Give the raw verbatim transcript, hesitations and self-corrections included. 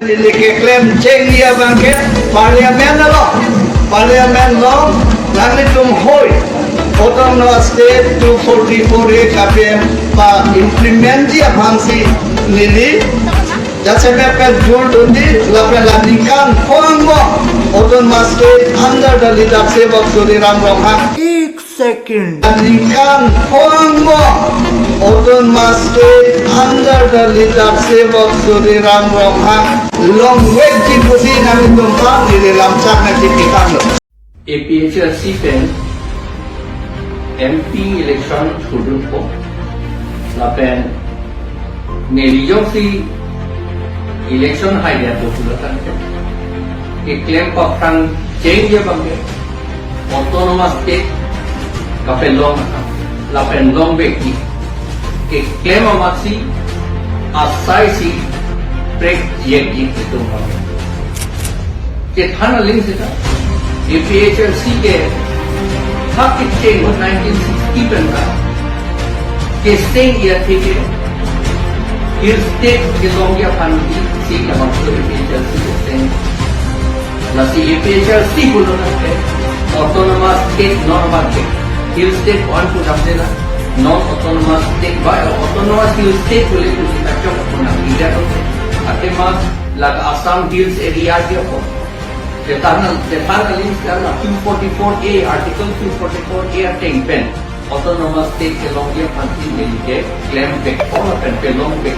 Neli keklem chengji abangke Parliament along, Parliament along nanglitum hoi Autonomous State two forty-four A kapem pa-implement ji aphansi neli jasemet pen jul dunji lapen la ningkan phongo Autonomous State under the leadership of Tuliram Ronghang. Ek second. La ningkan phongo Autonomous State under the leadership of Tuliram Ronghang longvekji pusi nanglitum aphan neli lamchak nangchipitanglo. A P H L C pen M P election thudunpo lapen neli jongsi election haidet do pulo tangte keklem paprang chengji abangke Autonomous State kapelong lapen longvekji keklem amatsi asaisi prekjekji itum abangke. Chethan aling seta A P H L C ke ha kecheng ahut nineteen sixty pen ta kecheng ya theke Hill State kelongji aphansi labangso A P H L C kecheng. Lasi A P H L C pulo tangte Autonomous State non abangke Hill State ko-an pu damde la, non Autonomous State ba Autonomous Hill State pule pusi kachok aphan nangkida tangte. Athema la Assam Hills Area ke aphan. Chethan, chethan aling seta la two forty-four A, Article two forty-four A ateng pen Autonomous State kelongji aphansi neli keklem vek, o lapen kelong vek